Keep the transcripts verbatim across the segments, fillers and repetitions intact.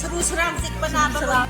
ꯁꯔꯨ ꯁꯔꯥꯡ ꯆꯤꯛꯄ ꯅꯥꯕ ꯂꯣꯏ꯫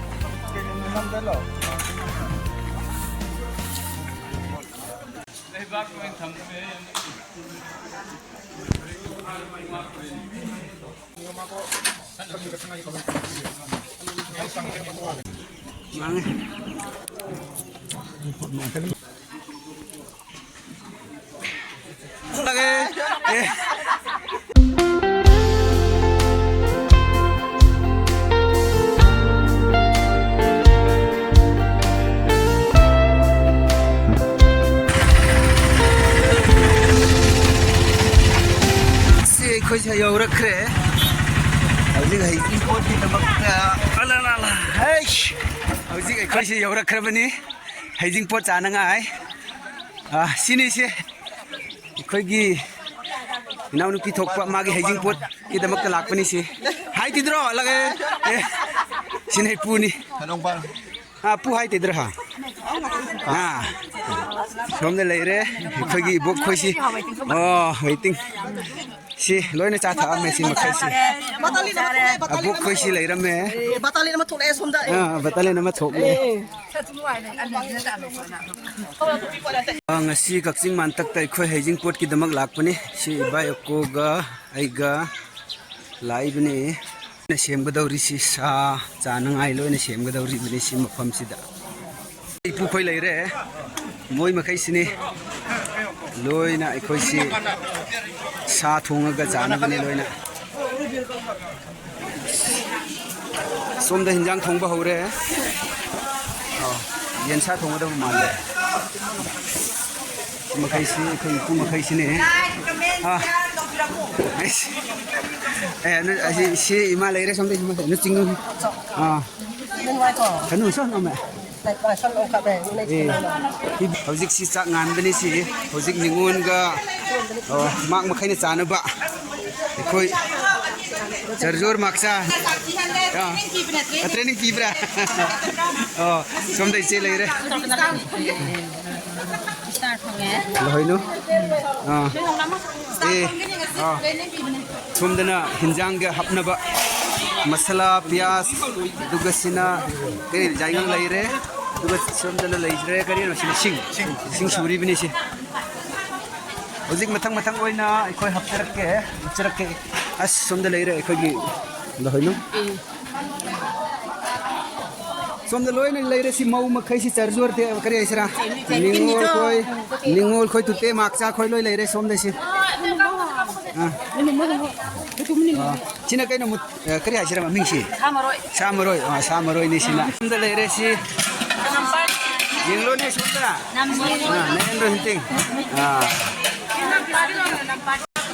ꯁꯤ ꯑꯩꯈꯣꯏꯁꯦ ꯌꯧꯔꯛꯈ꯭ꯔꯦ꯫ ꯍꯧꯖꯤꯛ ꯍꯩꯖꯤꯡꯄꯣꯠꯀꯤꯗꯃꯛꯇ, ꯑꯂꯥ, ꯂꯥ, ꯂꯥ, ꯍꯩꯁ! ꯍꯧꯖꯤꯛ ꯑꯩꯈꯣꯏꯁꯦ ꯌꯧꯔꯛꯈ꯭ꯔꯕꯅꯤ ꯍꯩꯖꯤꯡꯄꯣꯠ ꯆꯥꯅꯉꯥꯏ꯫ ꯑꯥ, ꯁꯤꯅꯤꯁꯦ ꯑꯩꯈꯣꯏꯒꯤ ꯏꯅꯥꯎꯅꯨꯄꯤ ꯊꯣꯛꯄ, ꯃꯥꯒꯤ ꯍꯩꯖꯤꯡꯄꯣꯠꯀꯤꯗꯃꯛꯇ ꯂꯥꯛꯄꯅꯤ ꯁꯤ꯫ ꯍꯥꯏ ꯇꯤꯗ꯭ꯔꯣ? ꯂꯥꯛꯑꯦ꯫ ꯑꯦ, ꯁꯤꯅ ꯏꯄꯨꯅꯤ꯫ ꯑꯥ, ꯄꯨ ꯍꯥꯏ ꯇꯤꯗ꯭ꯔꯥ? ꯑꯥ, ꯁꯣꯝꯗ ꯂꯩꯔꯦ ꯑꯩꯈꯣꯏꯒꯤ ꯏꯕꯣꯛ ꯈꯣꯏꯁꯤ꯫ ꯑꯣ, ꯋꯦꯇꯤꯡ꯫ ꯁꯤ ꯂꯣꯏꯅ ꯆꯥ ꯊꯛꯑꯝꯃꯦ ꯁꯤ ꯃꯈꯩꯁꯤ꯫ ꯕꯇꯥꯂꯤꯟ ꯑꯃ ꯊꯣꯛꯂꯛꯑꯦ, ꯕꯇꯥꯂꯤꯟ ꯑꯃ ꯊꯣꯛꯂꯛꯑꯦ ꯁꯣꯝꯗ꯫ ꯑꯥ, ꯕꯇꯥꯂꯤꯟ ꯑꯃ ꯊꯣꯛꯂꯛꯑꯦ꯫ ꯑꯥ, ꯉꯁꯤ ꯀꯛꯆꯤꯡ ꯃꯥꯟꯇꯛꯇ ꯑꯩꯈꯣꯏ ꯍꯩꯖꯤꯡꯄꯣꯠꯀꯤꯗꯃꯛ ꯂꯥꯛꯄꯅꯤ꯫ ꯁꯤ ꯏꯕꯥꯏ ꯑꯀꯣꯒ ꯑꯩꯒ ꯂꯥꯛꯏꯕꯅꯤ꯫ ꯑꯩꯅ ꯁꯦꯝꯒꯗꯧꯔꯤꯁꯤ ꯁꯥ ꯆꯥꯅꯉꯥꯏ ꯂꯣꯏꯅ ꯁꯦꯝꯒꯗꯧꯔꯤꯕꯅꯤ ꯁꯤ ꯃꯐꯝꯁꯤꯗ꯫ ꯏꯄꯨꯈꯣꯏ ꯂꯩꯔꯦ, ꯃꯣꯏ ꯃꯈꯩꯁꯤꯅꯤ꯫ ꯂꯣꯏꯅ ꯑꯩꯈꯣꯏꯁꯤ ꯁꯥ ꯊꯣꯡꯉꯒ ꯆꯥꯅꯕꯅꯤ ꯂꯣꯏꯅ꯫ ꯁꯣꯝꯗ ꯍꯤꯟꯖꯥꯡ ꯊꯣꯡꯕ ꯍꯧꯔꯦ꯫ ꯑꯣ, ꯌꯦꯟꯁꯥ ꯊꯣꯡꯒꯗꯕ ꯃꯥꯜꯂꯦ꯫ ꯃꯈꯩꯁꯤ ꯑꯩꯈꯣꯏ ꯏꯄꯨ ꯃꯈꯩꯁꯤꯅꯦ꯫ ꯑꯥ꯫ ꯑꯩꯁ꯫ ꯑꯦ, ꯑꯗꯨ, ꯑꯁꯤ, ꯁꯤ ꯏꯃꯥ ꯂꯩꯔꯦ, ꯁꯣꯝꯗ ꯏꯃꯥ ꯂꯩꯔꯦ꯫ ꯆꯤꯡꯉꯨ꯫ ꯑꯥ꯫ ꯀꯩꯅꯣ, ꯁꯣꯝ ꯑꯃ꯫ ꯑꯦ, ꯍꯧꯖꯤꯛꯁꯤ ꯆꯥꯛ ꯉꯥꯟꯕꯅꯤ ꯁꯤ꯫ ꯍꯧꯖꯤꯛ ꯅꯤꯉꯣꯟꯒ, ꯑꯣ, ꯃꯥꯛ ꯃꯈꯩꯅ ꯆꯥꯅꯕ꯫ ꯑꯩꯈꯣꯏ ꯆꯔꯖꯣꯔ ꯃꯥꯛꯆꯥ꯫ ꯑꯥ꯫ ꯇ꯭ꯔꯦꯅꯤꯡ ꯄꯤꯕ꯭ꯔꯥ? ꯑꯣ, ꯁꯣꯝꯗ ꯏꯆꯦ ꯂꯩꯔꯦ꯫ ꯏꯁꯇꯥꯔ ꯐꯪꯉꯦ꯫ ꯂꯣꯏꯅꯨ꯫ ꯑꯥ꯫ ꯑꯦ, ꯑꯥ꯫ ꯁꯣꯝꯗꯅ ꯍꯤꯟꯖꯥꯡꯒ ꯍꯥꯞꯅꯕ ꯃꯁꯥꯂꯥ, ꯄꯤꯌꯥꯁ, ꯑꯗꯨꯒ ꯁꯤꯅ ꯀꯔꯤ ꯌꯥꯏꯉꯪ ꯂꯩꯔꯦ, ꯑꯗꯨꯒ ꯁꯣꯝꯗꯅ ꯂꯩꯈ꯭ꯔꯦ ꯀꯔꯤꯅꯣ ꯁꯤꯅ ꯁꯤꯡ, ꯁꯤꯡ ꯁꯨꯔꯤꯕꯅꯤ ꯁꯤ꯫ ꯍꯧꯖꯤꯛ ꯃꯊꯪ ꯃꯊꯪ ꯑꯣꯏꯅ ꯑꯩꯈꯣꯏ ꯍꯥꯞꯆꯔꯛꯀꯦ, ꯍꯥꯞꯆꯔꯛꯀꯦ꯫ ꯑꯁ, ꯁꯣꯝꯗ ꯂꯩꯔꯦ ꯑꯩꯈꯣꯏꯒꯤ ꯂꯣꯏꯅꯨ꯫ ꯁꯣꯝꯗ ꯂꯣꯏꯅ ꯂꯩꯔꯦ꯫ ꯁꯤ ꯃꯧ ꯃꯈꯩꯁꯤ ꯆꯔꯖꯨꯔ ꯇꯦ-, ꯀꯔꯤ ꯍꯥꯏꯁꯤꯔꯥ? ꯅꯤꯉꯣꯜ ꯈꯣꯏ, ꯅꯤꯉꯣꯜ ꯈꯣꯏ ꯇꯨꯇꯦ ꯃꯥꯛꯆꯥ ꯈꯣꯏ ꯂꯣꯏ ꯂꯩꯔꯦ ꯁꯣꯝꯗ ꯁꯤ꯫ ꯑꯥ꯫ ꯑꯥ꯫ ꯁꯤꯅ ꯀꯩꯅꯣ ꯃꯨꯠ-, ꯑ, ꯀꯔꯤ ꯍꯥꯏꯁꯤꯔꯥ ꯃꯃꯤꯡꯁꯤ? ꯁꯥ ꯃꯔꯣꯏ꯫ ꯁꯥ ꯃꯔꯣꯏ, ꯑ, ꯁꯥ ꯃꯔꯣꯏꯅꯤ ꯁꯤꯅ꯫ ꯁꯣꯝꯗ ꯂꯩꯔꯦ ꯁꯤ꯫ ꯌꯦꯡꯂꯣꯅꯦ ꯁꯣꯝꯗ꯫ ꯑꯥ, ꯅꯌꯦꯡꯂꯣ ꯍꯤꯟꯇꯤꯡ꯫ ꯑꯥ꯫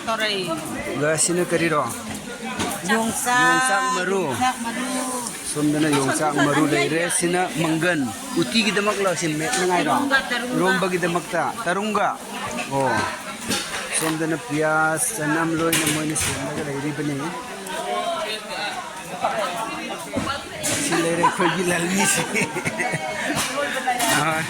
ꯑꯗꯨꯒ ꯁꯤꯅ ꯀꯔꯤꯔꯣ? ꯌꯣꯡꯆꯥꯛ꯫ ꯌꯣꯡꯆꯥꯛ ꯃꯔꯨ꯫ ꯌꯣꯡꯆꯥꯛ ꯃꯔꯨ꯫ ꯁꯣꯝꯗꯅ ꯌꯣꯡꯆꯥꯛ ꯃꯔꯨ ꯂꯩꯔꯦ꯫ ꯁꯤꯅ ꯃꯪꯒꯟ꯫ ꯎꯇꯤꯒꯤꯗꯃꯛ ꯂꯧꯁꯤꯟ ꯃꯦꯠꯅꯉꯥꯏꯔꯣ? ꯏꯔꯣꯝꯕ ꯇꯔꯨꯡꯒ꯫ ꯏꯔꯣꯝꯕꯒꯤꯗꯃꯛꯇ ꯇꯔꯨꯡꯒ꯫ ꯑꯣ꯫ ꯁꯣꯝꯗꯅ ꯄꯤꯌꯥꯁ, ꯆꯅꯝ ꯂꯣꯏꯅ ꯃꯣꯏꯅ ꯁꯦꯝꯂꯒ ꯂꯩꯔꯤꯕꯅꯤ꯫ ꯁꯤ ꯂꯩꯔꯦ ꯑꯩꯈꯣꯏꯒꯤ ꯂꯜꯃꯤꯁꯦ꯫ ꯑꯥ꯫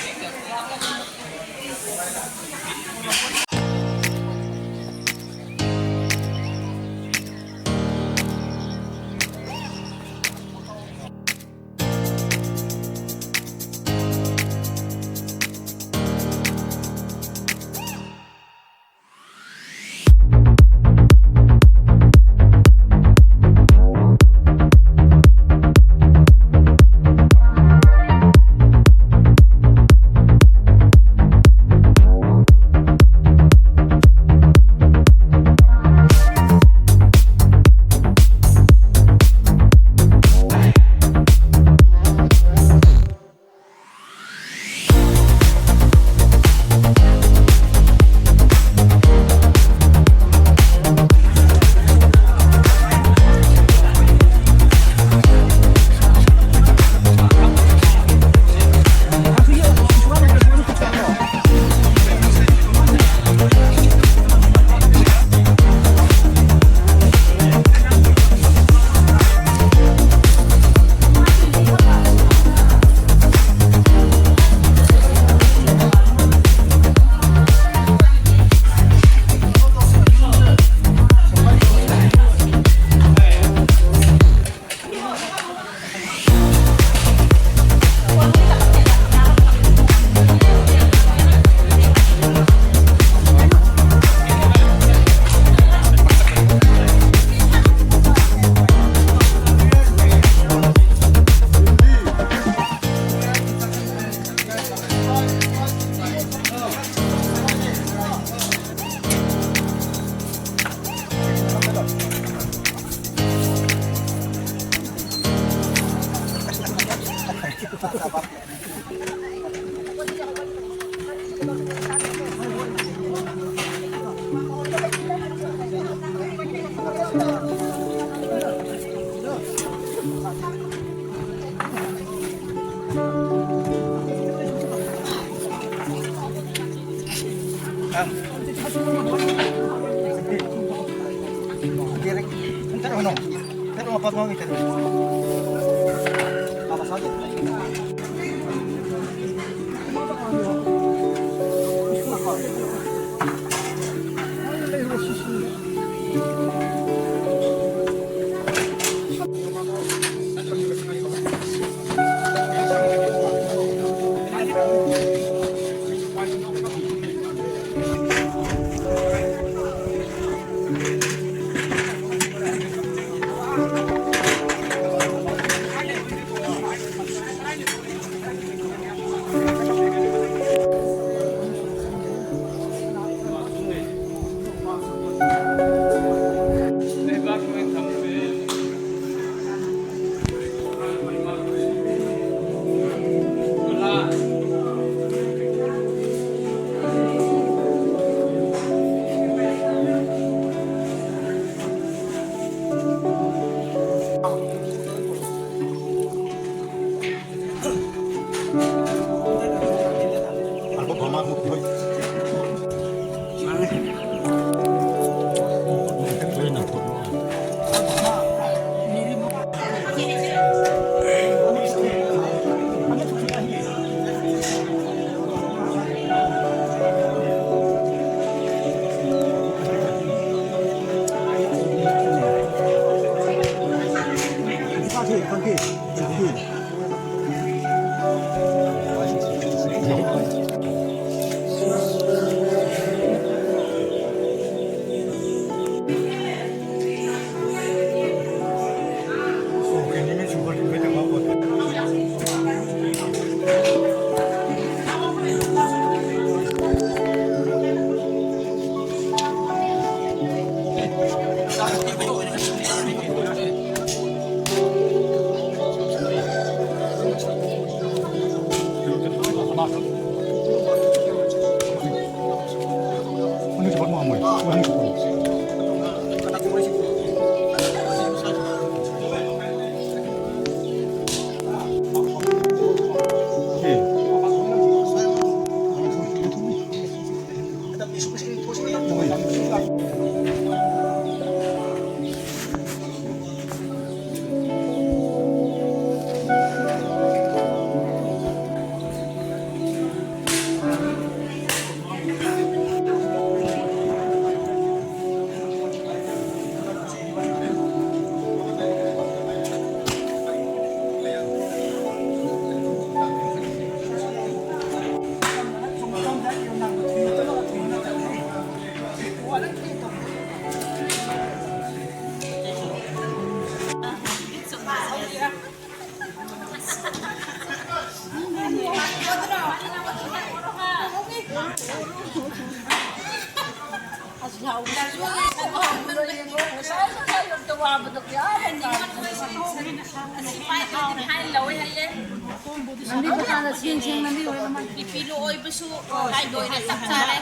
ꯅꯪꯗꯤ ꯗꯨꯀꯥꯟꯗ ꯁꯦꯡ ꯁꯦꯡ ꯅꯝꯕꯤꯌꯨ ꯍꯦ, ꯃꯃꯥꯏ꯫ ꯕꯤ ꯄꯤ ꯂꯣ ꯑꯣꯏꯕꯁꯨ ꯂꯥꯏ ꯂꯣꯏꯅ ꯆꯞ ꯆꯥꯔꯦ꯫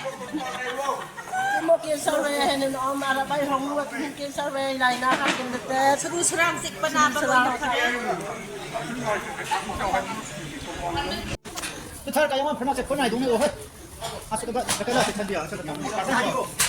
ꯏꯃꯣ ꯀꯦꯟꯁꯔ ꯍꯦꯟꯅ ꯅꯥꯔꯕ ꯑꯩ ꯍꯧꯅ ꯀꯦꯟꯁꯔ ꯂꯥꯏꯅꯥ ꯈꯪꯗꯦ꯫ ꯁꯔꯨ ꯁꯔꯥꯡ ꯆꯤꯛꯄ ꯅꯥꯕ ꯂꯣꯏꯅ ꯐꯔꯦ꯫ ꯄꯤꯊꯔ ꯀꯥꯏ ꯑꯃ ꯐꯅ ꯆꯠꯄ ꯅꯥꯏꯗꯧꯅꯦ, ꯑꯣ, ꯍꯣꯏ꯫ ꯑꯁ, ꯀꯗꯥ, ꯀꯗꯥ, ꯀꯗꯥ, ꯀꯗꯥ, ꯀꯗꯥ꯫